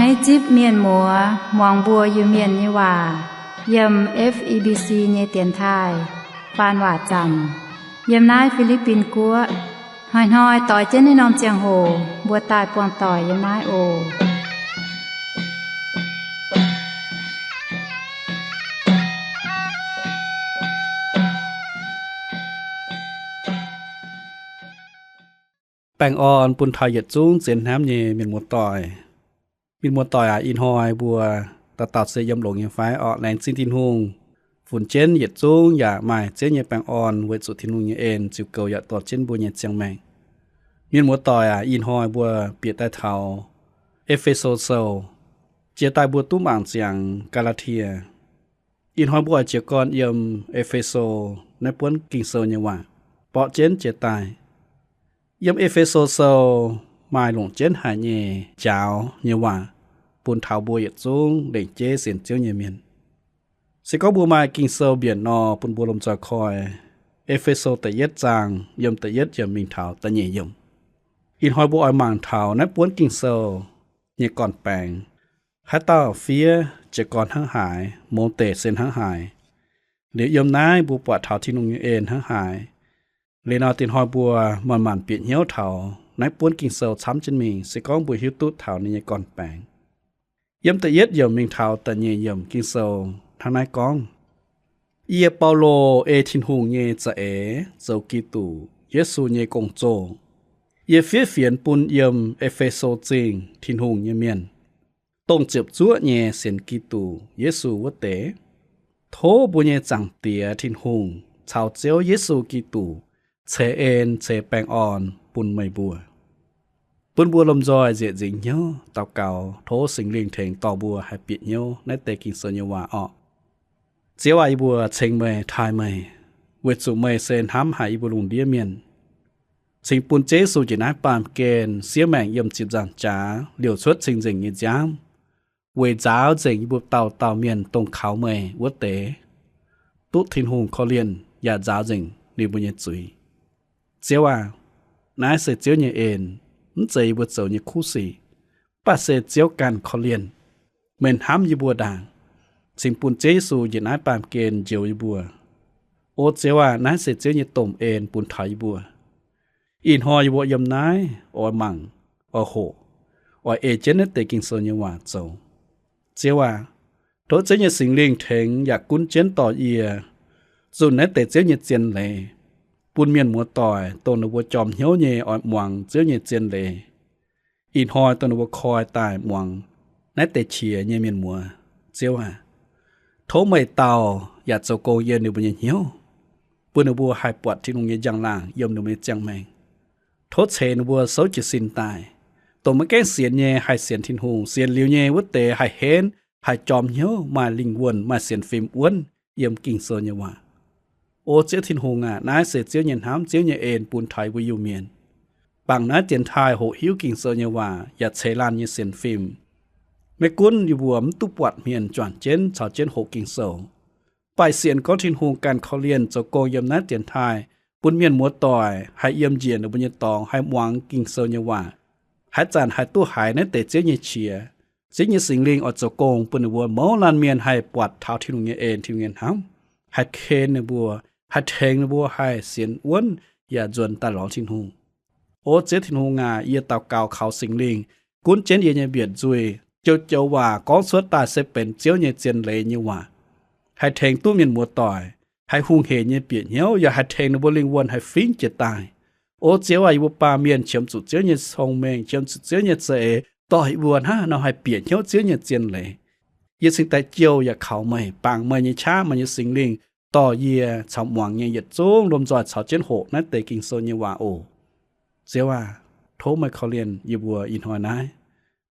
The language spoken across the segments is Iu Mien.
Naaiv zipv mienh muoz muangx mbuo Iu-Mienh nyei waac yiem F E B C nyei dienx taaih faan waac zaamc yiem naaiv Fi^li^bin Guoqv. Hnoi-hnoi doix jienv naaiv norm ziangh hoc mbuo daaih buangh doic yiem naaiv oc. Baengh orn bun taux yietc zungv zien hnamv nyei mienh muoz-doic. Mienh muoz-doic aac, ih hnoi mbuo dauh dauh se yiem longx nyei fai? Orqc, laengz zingh Tin-Hungh funx jienv yietc zungv yaac maaih Ziouv nyei baengh orn weic zuqc Tin-Hungh nyei en ziux goux yaac dorh jienv mbuo nyei ziangh maengc. Mienh muoz-doic aac, ih hnoi mbuo bieqc daaih taux E^fe^so Sou, jiex daaih mbuo duqv mangc ziangx Gaa^laa^tie. Ih hnoi mbuo oix jiez gorn yiem E^fe^so naaiv buonv Ging-Sou nyei waac borqv jienv jiex daaih. Yiem E^fe^so Sou maaih longc jienv haic nyei njaaux nyei waac bun taux mbuo yietc zungv lengc jeiv sienx Ziouv nyei mienh. Se gorngv mbuo maaih Ging-Sou mbienc nor, bun mbuo lomh nzoih koi E^fe^so da'yietv zaang yiem da'yietv yiemc mingh taux da'nyeic yiemc. Ih hnoi mbuo oix mangc taux naaiv buonv Ging-Sou nyei gorn-baengx. Haaix dauh fiev jiez gorn hnangv haaix, mouz deic se hnangv haaix. Liuz yiem naaiv mbuo buatc taux Tin-Hungh nyei en hnangv haaix. Liuz nor diex hnoi mbuo manc-manc bieqc hnyouv taux naaiv buonv Ging-Sou camv jienv mingh, se gorngv mbuo hiuv duqv taux ninh nyei gorn-baengx. Yiem da'yietv yiemc mingh taux da'nyeic yiemc Ging-Sou hnangv naaiv gorngv, Yie, Baulo, ei Tin-Hungh nyei za'eix zoux Giduc Yesu nyei gong-zoh. Yie fiev fienx bun yiem E^fe^so Zingh Tin-Hungh nyei mienh, dongh ziepc zuoqv nyei sienx Giduc Yesu wuov deix. Tov mbuo nyei Zaangc Diex Tin-Hungh caux Ziouv Yesu Giduc ceix en ceix baengh orn bun meih mbuo. Bun mbuo lomh nzoih nzieqc nzingx hnyouv daux gaux, tov Singx Lingh tengx dorh mbuo haih bieqc hnyouv naaiv deix Ging-Sou nyei waac orqc. Ziouv aac, yie mbuo ceng meih, taaih meih, weic zuqc meih se hnamv haic yie mbuo lungh ndiev mienh. Cingx bun Ziouv Yesu njiec naaiv baamh gen siev maengc yiem ziepc nzaangc jaax liouc cuotv cing-nzengc nyei nziaamv, weic nzaaux nzengc yie mbuo dauh dauh mienh dongh kaux meih wuov deix, duqv Tin-Hungh korv-lienh yaac nzaaux nzengc ninh mbuo nyei zuiz. Ziouv aac, naaiv se Ziouv nyei en, mv zeiz yie mbuo zoux nyei kuv sic, mv baac se Ziouv ganh korv-lienh. Meih hnamv yie mbuo ndaangc, cingx bun Ziouv Yesu njiec naaiv baamh gen njoux yie mbuo. O Ziouv aac, naaiv se Ziouv nyei domh en bun taux yie mbuo. Ih hnoi yie mbuo yiem naaiv oix mangc, oix hoqc, oix ei jienv naaiv deix Ging-Sou nyei waac zoux. Ziouv aac, tov Ziouv nyei Singx Lingh tengx yaac gunv jienv dorh yie zunh naaiv deix Ziouv nyei zien leiz, bun mienh muoz-doic dongh ninh mbuo jorm hnyouv nyei oix muangx Ziouv nyei zien leiz. Ih hnoi dongh ninh mbuo koi daaih muangx naaiv deix qiex nyei mienh muoz, Ziouv aac, tov meih dauh yaac zoux gong yiem ninh mbuo nyei hnyouv, bun ninh mbuo haih buatc Tin-Hungh nyei njang-laangc yiem ninh mbuo nyei ziangh maengc. Tov ceix ninh mbuo souv jiez sin daaih, dongh maiv gaengh sienx nyei haih sienx Tin-Hungh, sienx liuz nyei wuov deix haih henv, haih jorm hnyouv, maaih lingh wuonh, maaih sienx fim wuonv yiem Ging-Sou nyei waac. O Ziouv Tin-Hungh aac, naaiv se Ziouv nyei hnamv, Ziouv nyei en bun taux yie mbuo Iu-Mienh. Bangc naaiv dienx taaih hoqc hiuv Ging-Sou nyei waac yaac ceix laanh nyei sienx fim. Maiv gunv yie mbuo mv duqv buatc hmien juangc jienv caux jienv hoqc Ging-Sou, mv baac sienx gorngv Tin-Hungh ganh korv-lienh zoux gong yiem naaiv dienx taaih, bun mienh muoz-doic haih yiem njiec ninh mbuo nyei dorngx haih muangx Ging-Sou nyei waac, haaix zanc haih duqv haiz naaiv deix Ziouv nyei qiex. Ziouv nyei Singx Lingh oix zoux gong bun ninh mbuo mouz laanh mienh haih buatc taux Tin-Hungh nyei en, Tin-Hungh nyei hnamv, haih ken ninh mbuo, haih tengx ninh mbuo haih sienx wuonv yaac nzuonx daaih lorz Tin-Hungh. O Ziouv Tin-Hungh aac, yie daux gaux kaux Singx Lingh gunv jienv yie nyei mbienc nzuih, joux-joux waac gorngv cuotv daaih se benx Ziouv nyei zien leiz nyei waac, haih tengx duqv mienh muoz-doic haih hungh heic nyei bieqc hnyouv, yaac haih tengx ninh mbuo lingh wuonh haih fingv jiez daaih. O Ziouv aac, yie mbuo baamh mienh qiemx zuqc Ziouv nyei cong-mengh, qiemx zuqc Ziouv nyei za'eix dorh yie mbuo hnangv haaix nor haih bieqc hnyouv Ziouv nyei zien leiz. Yie cingx daaih jouh yaac kaux meih, bangc meih nyei qaqv, meih nyei Singx Lingh dorh yie caux muangx nyei yietc zungv lomh nzoih caux jienv hoqc naaiv deix Ging-Sou nyei waac oc. Ziouv aac, tov meih korv-lienh yie mbuo ih hnoi naaiv,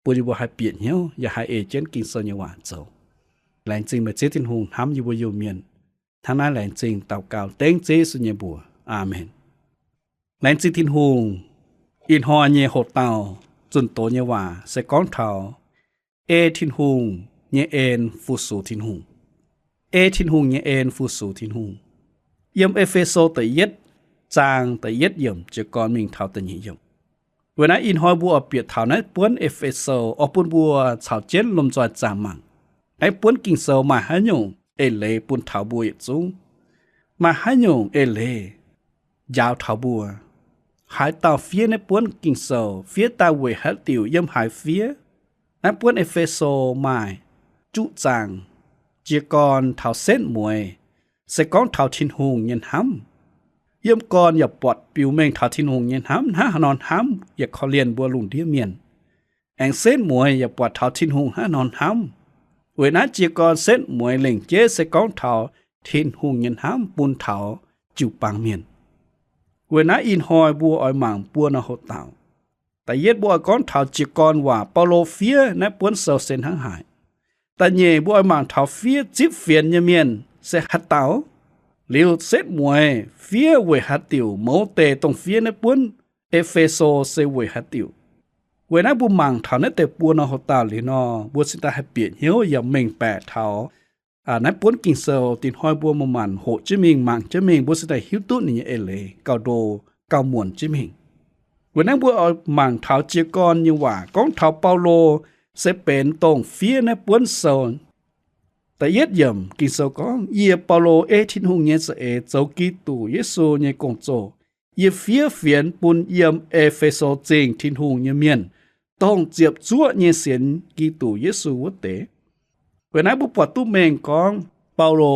bun yie mbuo haih bieqc hnyouv yaac haih ei jienv Ging-Sou nyei waac zoux. Laengz zingh meih Ziouv Tin-Hungh hnamv yie mbuo Iu-Mienh. Hnangv naaiv laengz zingh daux gaux dengv Ziouv Yesu nyei mbuox. Aamen. Laengz zingh Tin-Hungh. Ih hnoi nyei hoc dauh zunh doz nyei waac se gorngv taux ei Tin-Hungh nyei en fu-sux Tin-Hungh. Ei Tin-Hungh nyei en fu-sux Tin-Hungh. Yiem E^fe^so da'yietv zaang da'yietv yiemc jiez gorn mingh taux da'nyeic yiemc. Weic naaiv ih hnoi mbuo oix bieqc taux naaiv buonv E^fe^so oix bun mbuo caux jienv lomh nzoih zaah mangc. Naaiv buonv Ging-Sou maaih haaix nyungc eix leiz bun taux mbuo yietc zungv? Maaih haaix nyungc eix leiz njaaux taux mbuo? Haaix dauh fiev naaiv buonv Ging-Sou? Fiev daaih weic haaix diuc? Yiem haaix fiev? Naaiv buonv E^fe^so maaih juqv zaangc. Jiez gorn taux setv mueiz se gorngv taux Tin-Hungh nyei hnamv. Yiem gorn yaac buatc biux mengh taux Tin-Hungh nyei hnamv, hnangv haaix nor hnamv yaac korv-lienh mbuo lungh ndiev mienh. Aengx setv mueiz yaac buatc taux Tin-Hungh hnangv haaix nor hnamv. Weic naaiv jiez gorn setv mueiz lengc jeiv se gorngv taux Tin-Hungh nyei hnamv bun taux jiu-baang mienh. Weic naaiv ih hnoi mbuo oix mangc buo norm houx-dauh. Da'yietv mbuo oix gorngv taux jiez gorn waac Baulo fiev naaiv buonv sou se hnangv haaix. Da'nyeic mbuo oix mangc taux fiev zipv fienx nyei mienh se haaix dauh. Liuz setv mueiz fiev weic haaix diuc, mouz deix dongh fiev naaiv buonv E^fe^so se weic haaix diuc. Weic naaiv mbuo mangc taux naaiv deix buo norm houx-dauh liuz nor, mbuo cingx daaih haih bieqc hnyouv yaac mengh baeqc taux naaiv buonv Ging-Sou. Dinh hnoi mbuo maaih maanc hoqc jienv mingh, mangc jienv mingh, mbuo cingx daaih hiuv duqv ninh nyei eix leiz gauh ndo gauh muonc jienv mingh. Weic naaiv mbuo oix mangc taux jiez gorn nyei waac gorngv taux Baulo se benx dongh fiev naaiv buonv sou. Da'yietv yiemc Ging-Sou gorngv, Yie, Baulo, ei Tin-Hungh nyei za'eix zoux Giduc Yesu nyei gong-zoh, yie fiev fienx bun yiem E^fe^so Zingh Tin-Hungh nyei mienh, dongh ziepc zuoqv nyei sienx Giduc Yesu wuov deix. Weic naaiv mbuo buatc duqv mengh gorngv Baulo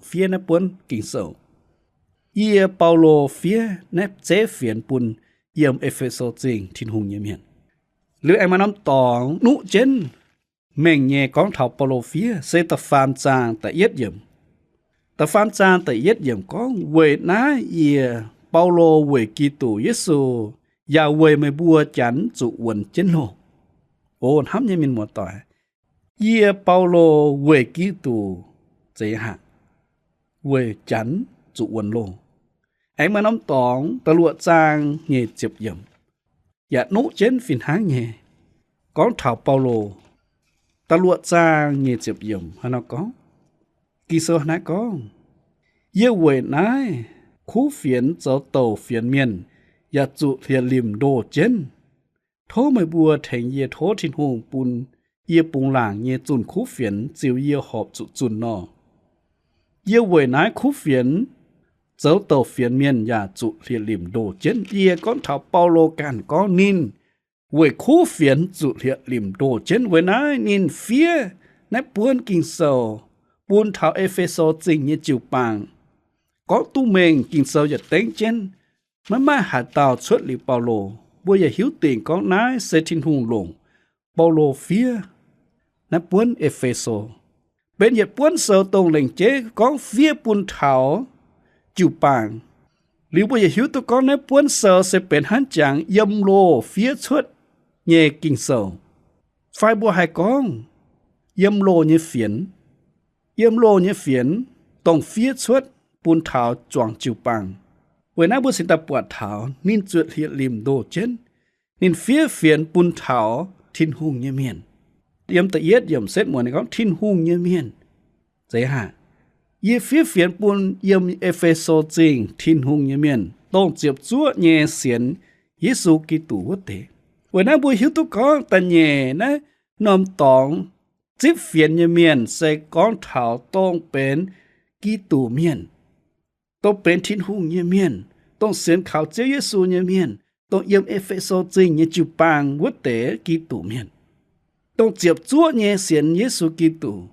fiev naaiv buonv Ging-Sou, Yie, Baulo, fiev naaiv zeiv fienx bun yiem E^fe^so Zingh Tin-Hungh nyei mienh. Liuz aengx maaih norm dorngx nuqv jienv mengh nyei gorngv taux Baulo fiev se da'faam zaang da'yietv yiemc. Da'faam zaang da'yietv yiemc gorngv, Weic naaiv yie, Baulo, weic Giduc Yesu yaac weic meih mbuo Janx zuqc wuonx jienv loh. O hnamv nyei mienh muoz-doic, yie, Baulo, weic Giduc zeiz haic, weic Janx zuqc wuonx loh. Aengx maaih norm dorngx da'luoqc zaang nyic ziepc yiemc yaac nuqv jienv fih hnangv nyei gorngv taux Baulo. Da'luoqc zaang nyic ziepc yiemc hnangv nor gorngv, Ging-Sou naaiv gorngv, Yie weic naaiv kuv fienx zoux douc fienx mienh yaac zuqc hlieqv-limc ndoh jienv. Tov meih mbuo tengx yie tov Tin-Hungh bun yie bungx laangc nyei zunh kuv fienx ziux yie horpc zuqc zunh nor. Yie weic naaiv kuv fienx zoux douc fienx mienh yaac zuqc hlieqv-limc ndoh jienv. Yie gorngv taux Baulo ganh gorngv ninh weic kuv fienx zuqc hlieqv-limc ndoh jienv. Weic naaiv ninh fiev naaiv buonv Ging-Sou bun taux E^fe^so Zingh nyei jiu-baang. Gorngv duqv mengh Ging-Sou yaac dengv jienv, maiv maaih haaix dauh cuotv liuz Baulo. Mbuo yaac hiuv dingc gorngv naaiv se Tin-Hungh longc Baulo fiev naaiv buonv E^fe^so. Benx yietc buonv sou dongh lengc jeiv gorngv fiev bun taux jiu-baang. Liuz mbuo yaac hiuv duqv gorngv naaiv buonv sou se benx hnangv jangx yiem loh fiev cuotv nyei Ging-Sou. Fai mbuo haih gorngv yiem loh nyei fienx. Yiem loh nyei fienx dongh fiev cuotv bun taux zuangx jiu-baang. Weic naaiv mbuo cingx daaih buatc taux ninh zuqc hlieqv-limc ndoh jienv. Ninh fiev fienx bun taux Tin-Hungh nyei mienh. Yiem da'yietv yiemc setv muonz ninh gorngv Tin-Hungh nyei mienh. Zeiz haic. Yie fiev fienx bun yiem E^fe^so Zingh Tin-Hungh nyei mienh, dongh ziepc zuoqv nyei sienx Yesu Giduc wuov deix. Weic naaiv mbuo hiuv duqv gorngv da'nyeic naaiv norm dorngx zipv fienx nyei mienh se gorngv taux dongh benx Giduc mienh, dongh benx Tin-Hungh nyei mienh, dongh sienx kaux Ziouv Yesu nyei mienh, dongh yiem E^fe^so Zingh nyei jiu-baang wuov deix Giduc mienh, dongh ziepc zuoqv nyei sienx Yesu Giduc.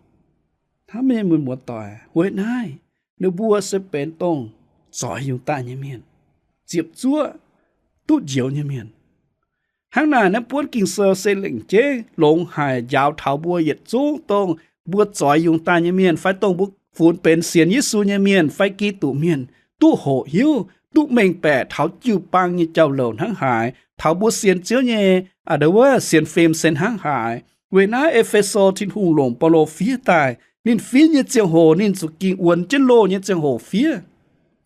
Hnamv nyei mienh muoz-doic, weic naaiv ninh mbuo se benx dongh zoix yungz daaih nyei mienh, ziepc zuoqv duqv njoux nyei mienh. Hnangv naaic, naaiv buonv Ging-Sou se lengc jeiv longx haic njaaux taux mbuo yietc zungv dongh mbuo zoix yungz daaih nyei mienh fai dongh mbuo funx benx sienx Yesu nyei mienh fai Giduc mienh duqv hoqc hiuv, duqv mengh baeqc taux jiu-baang nyei jauv-louc hnangv haaix, taux mbuo sienx Ziouv nyei, a'ndau wuov sienx fim se hnangv haaix. Weic naaiv E^fe^so Tin-Hungh longc Baulo fiev daaih, ninh fiev nyei ziangh hoc ninh zuqc ging wuonx jienv loh nyei ziangh hoc fiev,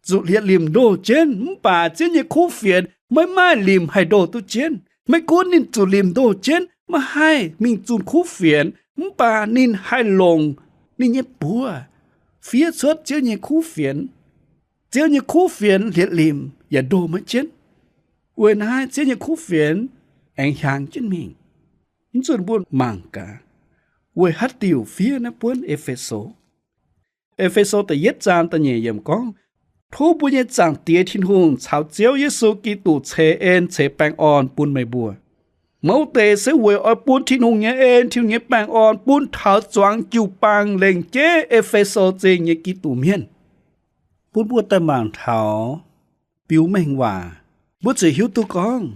zuqc hlieqv-limc ndoh jienv. Mv baac Ziouv nyei kuv fienx maiv maaih limc haih ndoh duqv jienv. Maiv gunv ninh zuqc limc ndoh jienv, maiv haih mingh zunh kuv fienx, mv baac ninh haih longc ninh nyei buoz fiev cuotv Ziouv nyei kuv fienx. Ziouv nyei kuv fienx hlieqv-limc yaac ndoh maiv jienv. Weic naaiv Ziouv nyei kuv fienx aengx hiaangx jienv mingh. Mv zuqc mbuo mangc gaax, weic haaix diuc fiev naaiv buonv E^fe^so. E^fe^so da'yietv zaang da'nyeic yiemc gorngv, Tov mbuo nyei Zaangc Diex Tin-Hungh caux Ziouv Yesu Giduc ceix en ceix baengh orn bun meih mbuo. Mouz deix se weic oix bun Tin-Hungh nyei en, Tin-Hungh nyei baengh orn bun taux zuangx jiu-baang lengc jeiv E^fe^so Zingh nyei Giduc mienh. Bun mbuo daaih mangc taux biux mengh waac, mbuo ziouc hiuv duqv gorngv,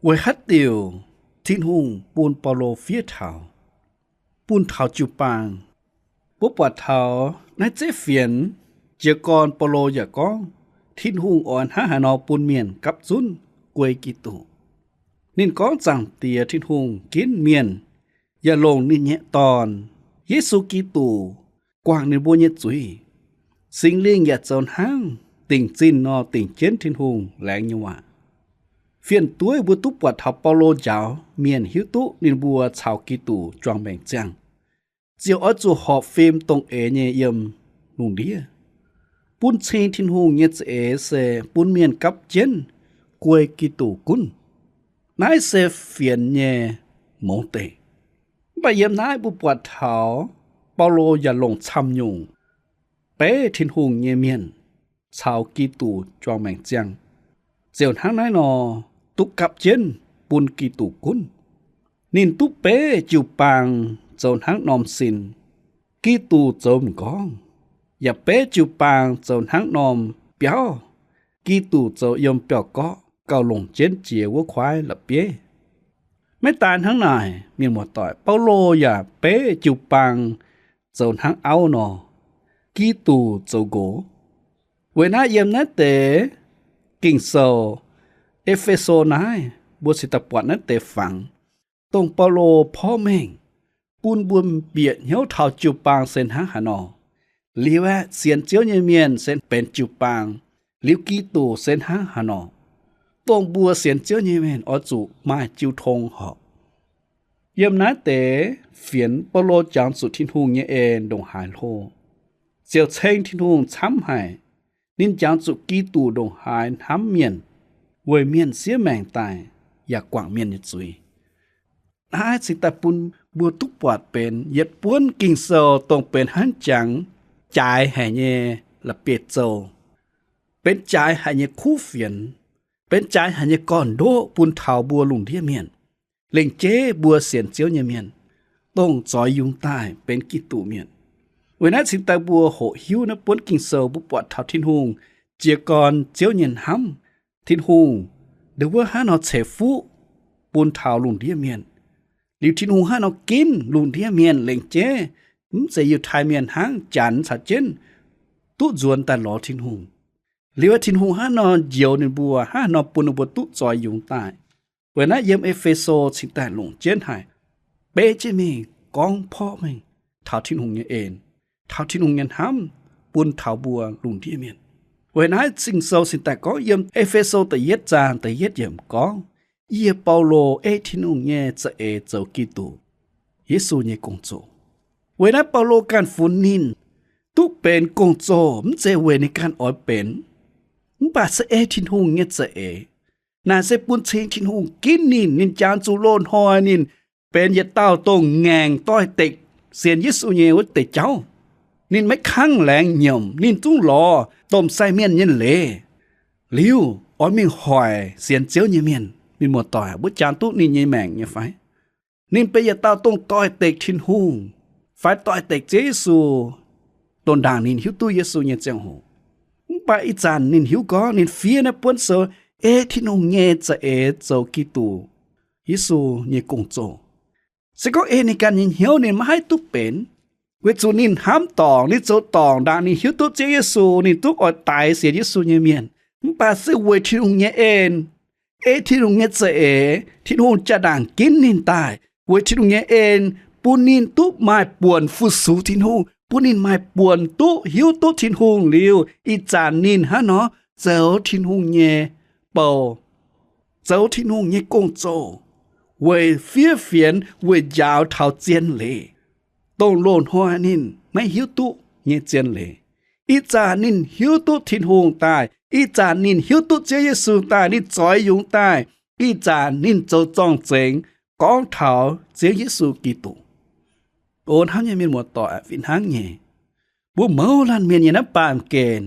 weic haaix diuc Tin-Hungh bun Baulo fiev taux, bun taux jiu-baang. Mbuo buatc taux naaiv zeiv fienx, jiez gorn Baulo yaac gorngv Tin-Hungh oix hnangv haaix nor bun mienh gapv zunv guei Giduc. Ninh gorngv Zaangc Diex Tin-Hungh ginv mienh, yaac longc ninh nyei Dorn, Yesu Giduc, guangc ninh mbuo nyei zuiz. Singx Lingh yaac zoux hnangv dingc zinh nor dingc jienv Tin-Hungh laengz nyei waac. Fien-dueiv mbuo duqv buatc taux Baulo njaaux mienh hiuv duqv ninh mbuo caux Giduc juangc maengc ziangh, ziouc oix zuqc horpc fim dongh eix nyei yiem lungh ndiev. Bun cing Tin-Hungh nyei za'eix se bun mienh gapv jienv guei Giduc gunv. Naaiv se fienx nyei mouz deic. Mv baac yiem naaiv mbuo buatc taux Baulo yaac longc camv-nyungc beiv Tin-Hungh nyei mienh caux Giduc juangc maengc ziangh, ziouc hnangv naaiv nor duqv gapv jienv bun Giduc gunv. Ninh duqv beiv jiu-baang zoux hnangv norm sin, Giduc zoux m'nqorngv, yaac beiv jiu-baang zoux hnangv norm biauv, Giduc zoux yiem biauv-gorqv gauh longc jienv jiex wuov kuaaiv la'bieiv. Maiv daan hnangv naaic, mienh muoz-doic, Baulo yaac beiv jiu-baang zoux hnangv auv nor, Giduc zoux nqox. Weic naaiv yiem naaiv deix Ging-Sou, E^fe^so naaiv, mbuo cingx daaih buatc naaiv deix fangx, dongh Baulo porv mengh bun mbuo bieqc hnyouv taux jiu-baang se hnangv haaix nor. Liuz aeqv, sienx Ziouv nyei mienh se benx jiu-baang, liuz Giduc se hnangv haaix nor, dongh mbuo sienx Ziouv nyei mienh oix zuqc maaih jiu tong horpc. Yiem naaiv deix fienx Baulo jangx zuqc Tin-Hungh nyei en ndongc haaix hlo, ziouc ceng Tin-Hungh camv haic. Ninh jangx zuqc Giduc ndongc haaix hnamv mienh, weic mienh siev maengc daaih yaac guangc mienh nyei zuiz. Naaiv cingx daaih bun mbuo duqv buatc benx yietc buonv Ging-Sou dongh benx hnangv jangx jaaix haic nyei la'bieiv-zou, benx jaaix haic nyei kuv fienx, benx jaaix haic nyei gorn-ndoqv bun taux mbuo lungh ndiev mienh, lengc jeiv mbuo sienx Ziouv nyei mienh, dongh zoix yungz daaih benx Giduc mienh. Weic naaiv cingx daaih mbuo hoqc hiuv naaiv buonv Ging-Sou mbuo buatc taux Tin-Hungh jiez gorn Ziouv nyei hnamv. Tin-Hungh ndongc wuov hnangv nor ceix fuqv bun taux lungh ndiev mienh. Liuz Tin-Hungh hnangv nor ginv lungh ndiev mienh lengc jeiv, mv zeiz Yiutai Mienh hnangv, janx caux jienv duqv nzuonx daaih lorz Tin-Hungh. Liuz Tin-Hungh hnangv nor njoux ninh mbuo, hnangv nor bun ninh mbuo duqv zoix yungz daaih. Weic naaiv yiem E^fe^so cingx daaih longc jienv haic, beiv jienv mingh gorngv porv mengh taux Tin-Hungh nyei en, taux Tin-Hungh nyei hnamv bun taux mbuo lungh ndiev mienh. Weic naaiv Ging-Sou cingx daaih gorngv yiem E^fe^so da'yietv zaang da'yietv yiemc gorngv, Yie, Baulo, ei Tin-Hungh nyei za'eix zoux Giduc Yesu nyei gong-zoh. Weic naaiv Baulo ganh funx ninh duqv benx gong-zoh, mv zeiz weic ninh ganh oix benx, mv baac se ei Tin-Hungh nyei za'eix. Naaic se bun cing Tin-Hungh ginv ninh. Ninh jangx zuqc loz-hnoi ninh benx yietc dauh dongh ngaengc doix-dekc sienx Yesu nyei wuov deix jauv. Ninh maiv kangv laengz nyiemc, ninh zungv lorz domh sai mienh nyei leiz. Liuz oix mingh hoic sienx Ziouv nyei mienh. Mienh muoz-doic, mbuo jangx duqv ninh nyei maengc nyei fai? Ninh benx yietc dauh dongh doix-dekc Tin-Hungh fai doix-dekc Ziouv Yesu, dongh ndaangc ninh hiuv duqv Yesu nyei ziangh hoc. Mv baac ih zanc ninh hiuv gorngv ninh fiev naaiv buonv sou, ei Tin-Hungh nyei za'eix zoux Giduc Yesu nyei gong-zoh. Se gorngv ei ninh ganh nyei hnyouv ninh maiv haih duqv benx, weic zuqc ninh hnamv dorngc, ninh zoux dorngc ndaangc ninh hiuv duqv Ziouv Yesu, ninh duqv oix daix sienx Yesu nyei mienh. Mv baac se weic Tin-Hungh nyei en, ei Tin-Hungh nyei za'eix, Tin-Hungh jaa-ndaangc ginv ninh daaih, weic Tin-Hungh nyei en bun ninh duqv maaih buonc fu-sux Tin-Hungh, bun ninh maaih buonc duqv hiuv duqv Tin-Hungh liuz, ih zanc ninh hnangv nor zoux Tin-Hungh nyei bou, zoux Tin-Hungh nyei gong-zoh, weic fiev fienx, weic njaaux taux zien leiz, dongh loz-hnoi ninh maiv hiuv duqv nyei zien leiz. Ih zanc ninh hiuv duqv Tin-Hungh daaih, ih zanc ninh hiuv duqv Ziouv Yesu daaih, ninh zoix yungz daaih, ih zanc ninh zoux zorng-zengx gorngv taux Ziouv Yesu Giduc. O hnamv nyei mienh muoz-doic, fih hnangv nyei, mbuo mouz laanh mienh nyei naaiv baamh gen,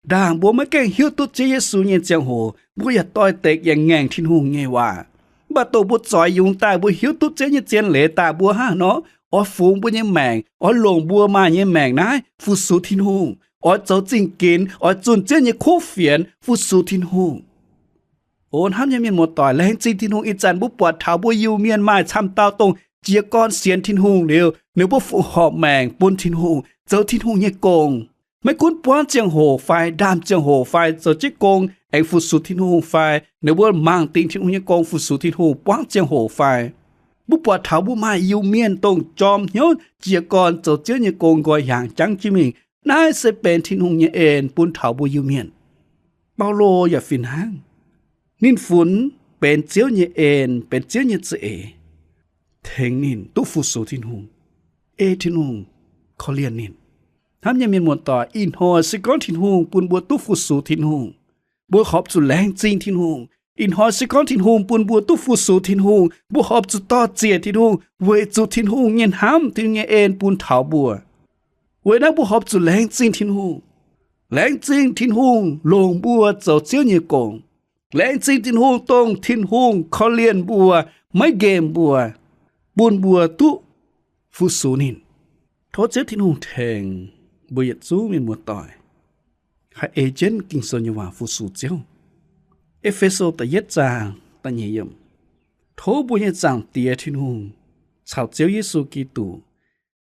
ndaangc mbuo maiv gaengh hiuv duqv Ziouv Yesu nyei ziangh hoc, mbuo yaac doix-dekc yaac ngaengc Tin-Hungh nyei waac. Mv baac dongh mbuo zoix yungz daaih, mbuo hiuv duqv Ziouv nyei zien leiz daaih, mbuo hnangv haaix nor oix fungx mbuo nyei maengc, oix longc mbuo maaih nyei maengc naaiv fu-sux Tin-Hungh, oix zoux zingh ginx, oix zunh Ziouv nyei kuv fienx fu-sux Tin-Hungh. O hnamv nyei mienh muoz-doic, laengz zingh Tin-Hungh, ih zanc mbuo buatc taux mbuo Iu-Mienh maaih camv dauh dongh jiez gorn sienx Tin-Hungh liuz, ninh mbuo fongc horc maengc bun Tin-Hungh, zoux Tin-Hungh nyei gong. Maiv gunv buangv ziangh hoc fai ndaamv ziangh hoc fai zoux jienv gong aengx fu-sux Tin-Hungh fai ninh mbuo mangc dingc Tin-Hungh nyei gong fu-sux Tin-Hungh buangv ziangh hoc fai, mbuo buatc taux mbuo maaih Iu-Mienh dongh jorm hnyouv jiez gorn zoux Ziouv nyei gong nqoi hnyangx jangv jienv mingh. Naaiv se benx Tin-Hungh nyei en bun taux mbuo Iu-Mienh. Baulo yaac fih hnangv. Ninh funx benx Ziouv nyei en, benx Ziouv nyei za'eix, tengx ninh duqv fu-sux Tin-Hungh, ei Tin-Hungh, korv-lienh ninh. Hnamv nyei mienh muoz-doic, ih hnoi se gorngv Tin-Hungh bun mbuo duqv fu-sux Tin-Hungh, mbuo horpc zuqc laengz zingh Tin-Hungh. Ih hnoi se gorngv Tin-Hungh bun mbuo duqv fu-sux Tin-Hungh, mbuo horpc zuqc dor-ziec Tin-Hungh weic zuqc Tin-Hungh nyei hnamv, Tin-Hungh nyei en bun taux mbuo. Weic naaiv mbuo horpc zuqc laengz zingh Tin-Hungh. Laengz zingh Tin-Hungh longc mbuo zoux Ziouv nyei gong. Laengz zingh Tin-Hungh dongh Tin-Hungh korv-lienh mbuo, maiv nqemh mbuo, bun mbuo duqv fu-sux ninh. Tov Ziouv Tin-Hungh tengx mbuo yietc zungv mienh muoz-doic haih ei jienv Ging-Sou nyei waac fu-sux Ziouv. E^fe^so da'yietv zaang da'nyeic yiemc. Tov mbuo nyei Zaangc Diex Tin-Hungh caux Ziouv Yesu Giduc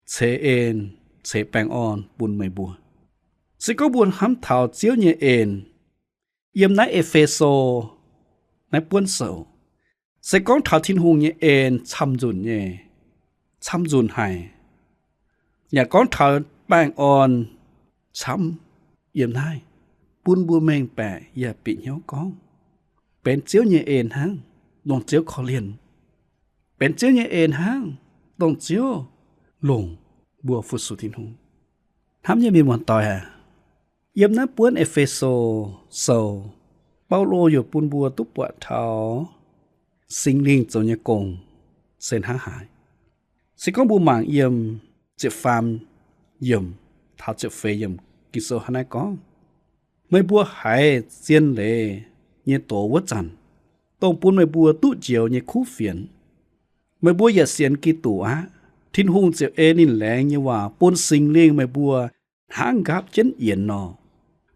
ceix en ceix baengh orn bun meih mbuo. Se gorngv mbuo hnamv taux Ziouv nyei en yiem naaiv E^fe^so naaiv buonv sou, se gorngv taux Tin-Hungh nyei en camv-nzunc nyei, camv-nzunc haic, yaac gorngv taux baengh orn camv yiem naaiv, bun mbuo mengh baeqc yaac bieqc hnyouv gorngv, benx Ziouv nyei en hnangv, dongh Ziouv korv-lienh. Benx Ziouv nyei en hnangv, dongh Ziouv longc mbuo fu-sux Tin-Hungh. Hnamv nyei mienh muoz-doic aac, yiem naaiv buonv E^fe^so sou, Baulo yaac bun mbuo duqv buatc taux Singx Lingh zoux nyei gong se hnangv haaix. Se gorngv mbuo mangc yiem ziepc faam yiemc taux ziepc feix yiemc, Ging-Sou hnangv naaiv gorngv, meih mbuo haiz zien leiz nyei doz wuov zanc, dongh bun meih mbuo duqv njoux nyei kuv fienx, meih mbuo yaac sienx Giduc aqv. Tin-Hungh ziouc ei ninh laengz nyei waac bun Singx Lingh meih mbuo hnangv nqaapv jienv yienx nor,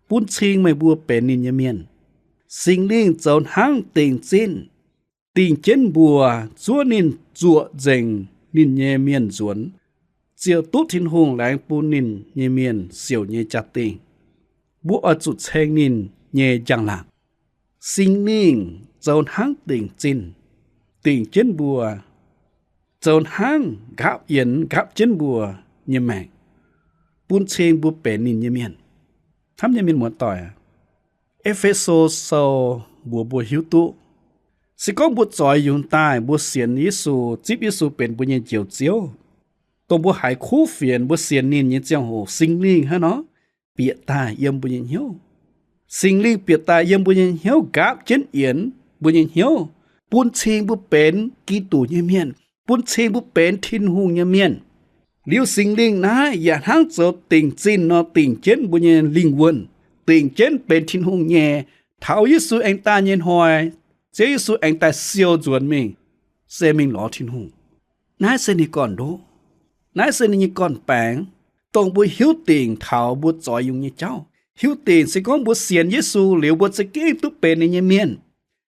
bun cing meih mbuo benx ninh nyei mienh. Singx Lingh zoux hnangv dingc zinh dingc jienv mbuo, zuov ninh zuoqc nzengc ninh nyei mienh nzuonx, ziouc duqv Tin-Hungh laengz bun ninh nyei mienh siouc nyei jaa-dingh. Mbuo oix zuqc ceng ninh nyei njang-laangc. Singx Lingh zoux hnangv dingc zinh dingc jienv mbuo, zoux hnangv nqaapv yienx nqaapv jienv mbuo nyei maengc, bun cing mbuo benx ninh nyei mienh. Hnamv nyei mienh muoz-doic, E^fe^so Sou mbuox mbuo hiuv duqv, se gorngv mbuo zoix yungz daaih, mbuo sienx Yesu, zipv Yesu benx mbuo nyei Njoux Ziouv, dongh mbuo haiz kuv fienx, mbuo sienx ninh nyei ziangh hoc, Singx Lingh hnangv nor bieqc daaih yiem mbuo nyei hnyouv. Singx Lingh bieqc daaih yiem mbuo nyei hnyouv, nqaapv jienv yienx mbuo nyei hnyouv, bun cing mbuo benx Giduc nyei mienh, bun cing mbuo benx Tin-Hungh nyei mienh. Liuz Singx Lingh naaiv yaac hnangv zoux dingc zinh nor dingc jienv mbuo nyei lingh wuonh, dingc jienv benx Tin-Hungh nyei. Taux Yesu aengx daaih nyei hnoi, Ziouv Yesu aengx daaih siou nzuonx mingh, se mingh lorz Tin-Hungh. Naaiv se ninh gorn-ndoqv. Naaiv se ninh nyei gorn-baengx, dongh mbuo hiuv dingc taux mbuo zoix yungz nyei jauv. Hiuv dingc se gorngv mbuo sienx Yesu liuz, mbuo za'gengh duqv benx ninh nyei mienh.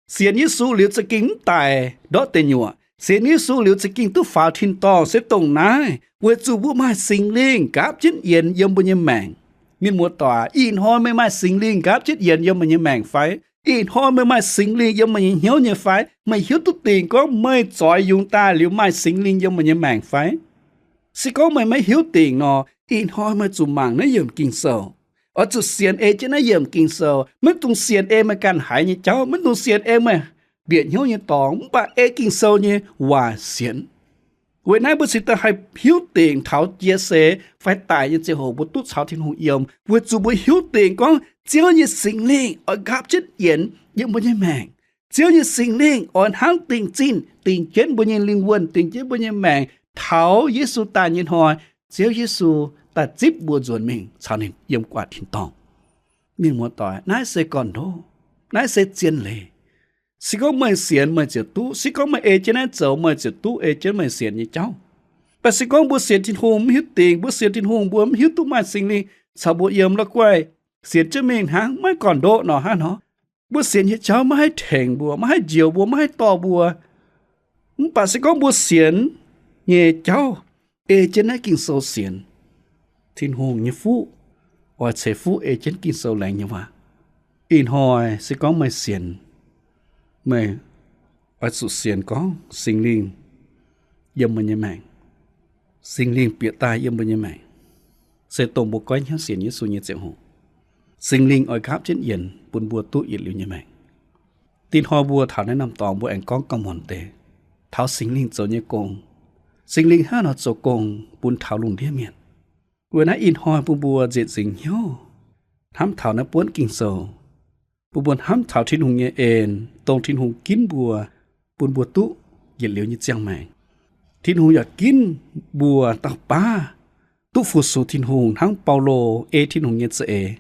Sienx Yesu liuz za'gengh mv daic ndortv deic nyuoqc. Sienx Yesu liuz za'gengh duqv faaux tin-dorngh. Se dongh naaiv, weic zuqc mbuo maaih Singx Lingh nqaapv jienv yienx yiem mbuo nyei maengc. Mienh muoz-doic, ih hnoi meih maaih Singx Lingh nqaapv jienv yienx yiem meih nyei maengc fai? Ih hnoi meih maaih Singx Lingh yiem meih nyei hnyouv nyei fai? Meih hiuv duqv dingc gorngv meih zoix yungz daaih liuz maaih Singx Lingh yiem meih nyei maengc fai? Se gorngv meih maiv hiuv dingc nor, ih hnoi meih zuqc mangc naaiv yiemc Ging-Sou. Oix zuqc sienx ei jienv naaiv yiemc Ging-Sou. Maiv dungx sienx ei meih ganh haiz nyei jauv, maiv dungx sienx ei meih mbiec hnyouv nyei dorngx, mv baac ei Ging-Sou nyei waac sienx. Weic naaiv mbuo cingx daaih haih hiuv dingc taux jiex seix fai daic nyei ziangh hoc mbuo duqv caux Tin-Hungh yiem, weic zuqc mbuo hiuv dingc gorngv Ziouv nyei Singx Lingh oix nqaapv jienv yienx yiem mbuo nyei maengc. Ziouv nyei Singx Lingh oix hnangv dingc zinh dingc jienv mbuo nyei lingh wuonh, dingc jienv mbuo nyei maengc taux Yesu daaih nyei hnoi, Ziouv Yesu daaih zipv mbuo nzuonx mingh caux ninh yiem gu'nguaaic tin-dorngh. Mienh muoz-doic, naaiv se gorn-ndoqv, naaiv se zien leiz. Se gorngv meih sienx, meih ziouc duqv. Se gorngv meih ei jienv naaiv zoux, meih ziouc duqv ei jienv meih sienx nyei jauv. Mv baac se gorngv mbuo sienx Tin-Hungh mv hiuv dingc, mbuo sienx Tin-Hungh mbuo mv hiuv duqv maaih Singx Lingh caux mbuo yiem la'guaih, sienx jienv mingh hnangv, maiv gorn-ndoqv nor hnangv nor. Mbuo sienx nyei jauv maiv haih tengx mbuo, maiv haih njoux mbuo, maiv haih dorh mbuo. Mv baac se gorngv mbuo sienx nyei jauv ei jienv naaiv Ging-Sou sienx, Tin-Hungh nyei fuqv oix ceix fuqv ei jienv Ging-Sou laengz nyei waac. Ih hnoi se gorngv meih sienx, meih oix zuqc sienx gorngv Singx Lingh yiem meih nyei maengc. Singx Lingh bieqc daaih yiem mbuo nyei maengc, se dongh mbuo goiv hnyouv sienx Yesu nyei ziangh hoc, Singx Lingh oix nqaapv jienv yienx bun mbuo duqv yietc liuz nyei maengc. Dinh hnoi mbuo taux naaiv norm dorngx mbuo aengx gorngv gauh muonc deix taux Singx Lingh zoux nyei gong. Singx Lingh hnangv nor zoux gong bun taux lungh ndiev mienh. Weic naaiv ih hnoi bun mbuo nzieqc nzingc hnyouv hnamv taux naaiv buonv Ging-Sou, bun mbuo hnamv taux Tin-Hungh nyei en, dongh Tin-Hungh ginv mbuo, bun mbuo duqv yietc liuz nyei ziangh maengc. Tin-Hungh yaac ginv mbuo dauh baav duqv fu-sux Tin-Hungh hnangv Baulo ei Tin-Hungh nyei za'eix,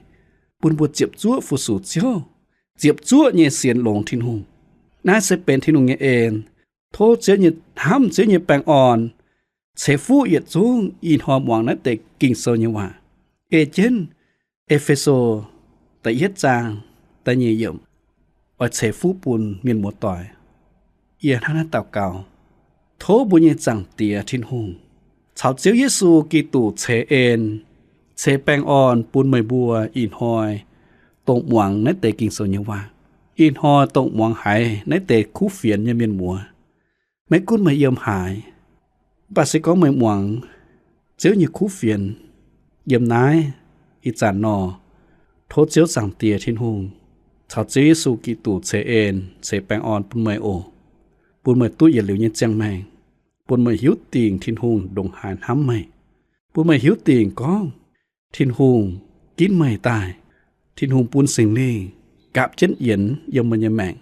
bun mbuo ziepc zuoqv fu-sux Ziouv, ziepc zuoqv nyei sienx longx Tin-Hungh. Naaiv se benx Tin-Hungh nyei en. Tov Ziouv nyei hnamv, Ziouv nyei baengh orn ceix fuqv yietc zungv ih hnoi muangx naaiv deix Ging-Sou nyei waac, ei jienv E^fe^so da'yietv zaang da'nyeic yiemc, oix ceix fuqv bun mienh muoz-doic. Yie hnangv naaiv daux gaux. Tov mbuo nyei Zaangc Diex Tin-Hungh caux Ziouv Yesu Giduc ceix en, ceix baengh orn bun meih mbuo ih hnoi dongh muangx naaiv deix Ging-Sou nyei waac, ih hnoi dongh muangx haiz naaiv deix kuv fienx nyei mienh muoz. Maiv gunv meih yiem haaix, mv baac se gorngv meih muangx Ziouv nyei kuv fienx yiem naaiv ih zanc nor, tov Ziouv Zaangc Diex Tin-Hungh caux Ziouv Yesu Giduc ceix en, ceix baengh orn bun meih oc. Bun meih duqv yietc liuz nyei ziangh maengc, bun meih hiuv dingc Tin-Hungh ndongc haaix hnamv meih, bun meih hiuv dingc gorngv Tin-Hungh ginv meih daaih. Tin-Hungh bun Singx Lingh nqaapv jienv yienx yiem meih nyei maengc.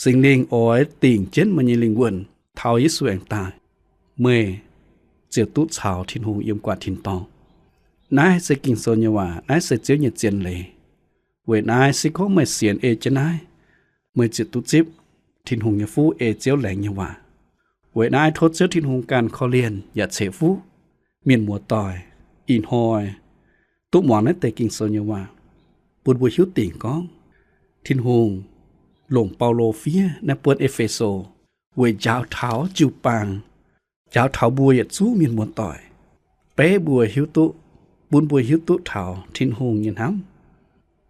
Singx Lingh oix dingc jienv meih nyei lingh wuonh taux Yesu aengx daaih, meih ziouc duqv caux Tin-Hungh yiem gu'nguaaic tin-dorngh. Naaiv se Ging-Sou nyei waac, naaiv se Ziouv nyei zien leiz. Weic naaiv se gorngv meih sienx ei jienv naaiv, meih ziouc duqv zipv Tin-Hungh nyei fuqv ei Ziouv laengz nyei waac. Weic naaiv tov Ziouv Tin-Hungh ganh korv-lienh yaac ceix fuqv mienh muoz-doic ih hnoi duqv muangx naaiv deix Ging-Sou nyei waac, bun mbuo hiuv dingc gorngv Tin-Hungh longc Baulo fiev naaiv buonv E^fe^so weic njaaux taux jiu-baang, njaaux taux mbuo yietc zungv mienh muoz-doic, beiv mbuo hiuv duqv, bun mbuo hiuv duqv taux Tin-Hungh nyei hnamv.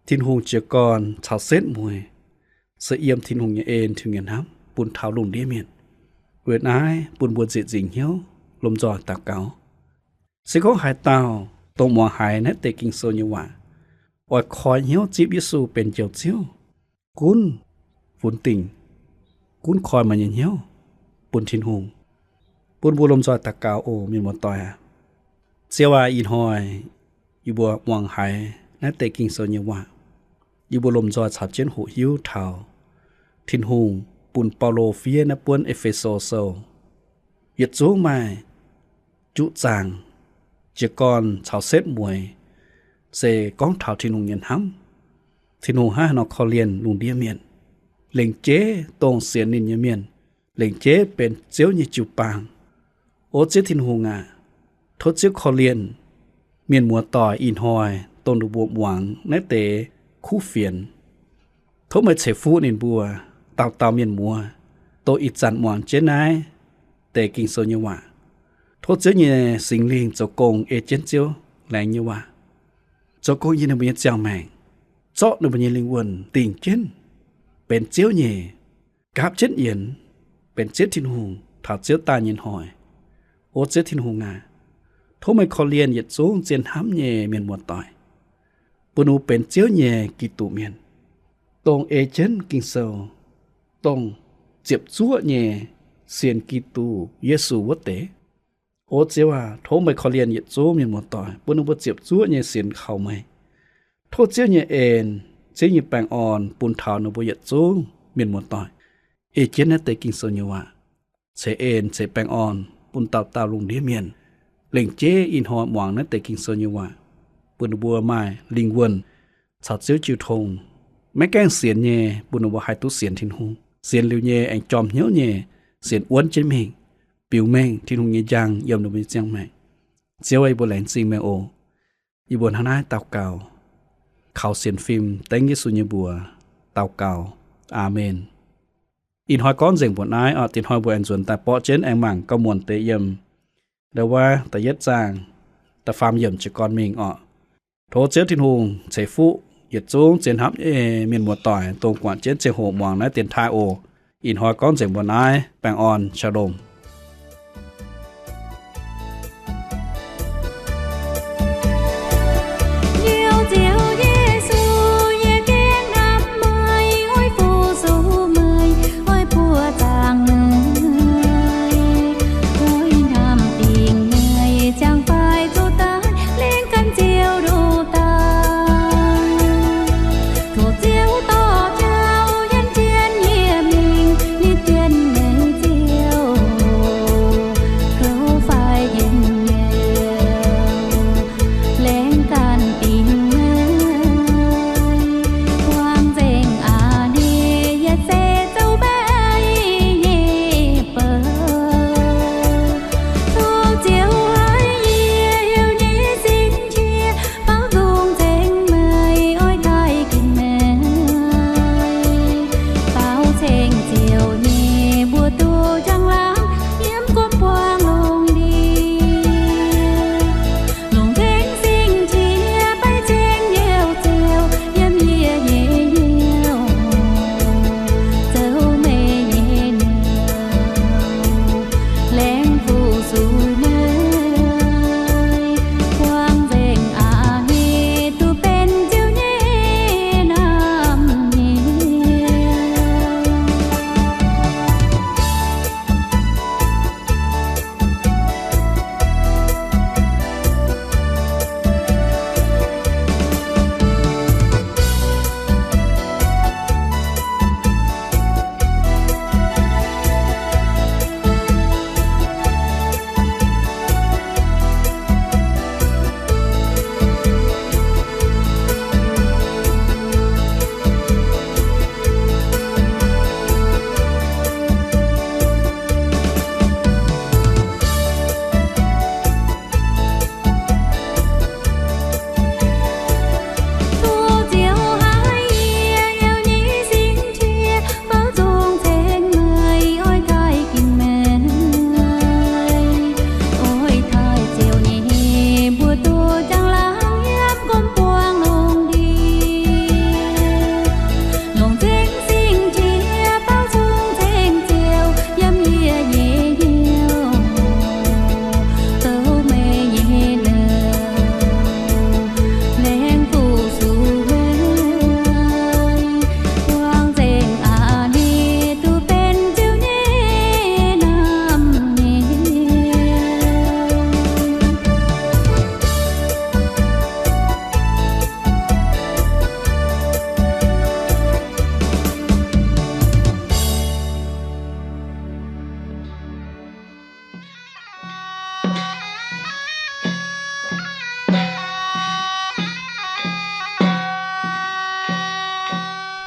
Tin-Hungh jiez gorn caux setv mueiz se yiem Tin-Hungh nyei en, Tin-Hungh nyei hnamv bun taux lungh ndiev mienh. Weic naaiv bun mbuo nzieqc nzingc hnyouv lomh nzoih daux gaux. Se gorngv haaix dauh dongh muangx haiz naaiv deix Ging-Sou nyei waac, oix koi hnyouv zipv Yesu benx Njoux Ziouv, gunv funx dingc, gunv koi meih nyei hnyouv bun Tin-Hungh. Bun mbuo lomh nzoih daux gaux oc, mienh muoz-doic aac. Ziouv aac, ih hnoi yie mbuo muangx haiz naaiv deix Ging-Sou nyei waac, yie mbuo lomh nzoih caux jienv hoqc hiuv taux Tin-Hungh bun Baulo fiev naaiv buonv E^fe^so Sou. Yietc zungv maaih juqv zaangc, jiez gorn caux setv mueiz, se gorngv taux Tin-Hungh nyei hnamv. Tin-Hungh hnangv haaix nor korv-lienh lungh ndiev mienh, lengc jeiv dongh sienx ninh nyei mienh, lengc jeiv benx Ziouv nyei jiu-baang. O Ziouv Tin-Hungh aac, tov Ziouv korv-lienh mienh muoz-doic ih hnoi dongh ninh mbuo muangx naaiv deix kuv fienx. Tov meih ceix fuqv ninh mbuo dauh dauh mienh muoz, dongh ih zanc muangx jienv naaiv deix Ging-Sou nyei waac. Tov Ziouv nyei Singx Lingh zoux gong ei jienv Ziouv laengz nyei waac, zoux gong yiem ninh mbuo nyei ziangh maengc, zorqv ninh mbuo nyei lingh wuonh dingc jienv benx Ziouv nyei, nqaapv jienv yienx benx Ziouv Tin-Hungh taux Ziouv daaih nyei hnoi. O Ziouv Tin-Hungh aac, tov meih korv-lienh yietc zungv zien hnamv nyei mienh muoz-doic, bun ninh mbuo benx Ziouv nyei Giduc mienh, dongh ei jienv Ging-Sou, dongh ziepc zuoqv nyei sienx Giduc Yesu wuov deix. O Ziouv aac, tov meih korv-lienh yietc zungv mienh muoz-doic, bun ninh mbuo ziepc zuoqv nyei sienx kaux meih. Tov Ziouv nyei en, Ziouv nyei baengh orn bun taux ninh mbuo yietc zungv mienh muoz-doic. ei jienv naaiv deix Ging-Sou nyei waac, ceix en ceix baengh orn bun dauh dauh lungh ndiev mienh, lengc jeiv ih hnoi muangx naaiv deix Ging-Sou nyei waac, bun ninh mbuo maaih lingh wuonh caux Ziouv jiu tong. Maiv gaengh sienx nyei, bun ninh mbuo haih duqv sienx Tin-Hungh. Sienx liuz nyei aengx jorm hnyouv nyei, sienx wuonv jienv mingh, biux mengh Tin-Hungh nyei njang yiem ninh mbuo nyei ziangh maengc. Ziouv, yie mbuo laengz zingh meih oc. Yie mbuo hnangv naaiv daux gaux, kaux sienx fim dengv Yesu nyei mbuox daux gaux. Aamen. Ih hnoi gorngv nzengc mbuox naaiv oc. Diex hnoi mbuo aengx nzuonx daaih borqv jienv aengx mangc gauh muonc deix yiem ndau wuov da'yietv zaang da'faam yiemc jiez gorn mingh oc. Tov Ziouv Tin-Hungh ceix fuqv yietc zungv zien hnamv nyei mienh muoz-doic, dongh guangc jienv ziangh hoc muangx naaiv dienx taaih oc. Ih hnoi gorngv nzengc mbuox naaiv. Baengh orn, Shalom.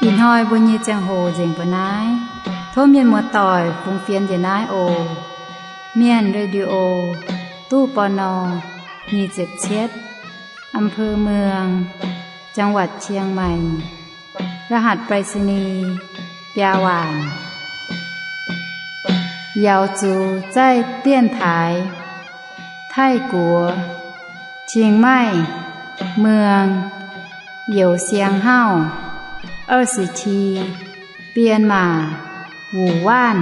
Ih hnoi mbuo nyei ziangh hoc nzengc mbuo naaiv. Tov mienh muoz-doic fungx fienx njiec naaiv oc. Mienh Radio, ตู้ ปณ. nyic ziepc cietv, อำเภอเมือง จังหวัดเชียงใหม่ รหัสไปรษณีย์ biaa waanc. Yaux zuqc zaih dienx taaix Taiv-Guoqv, Chiang Mai, เมือง Youh Siang Hauv, 二十七, Bienh Maac, Wuoc Waanv.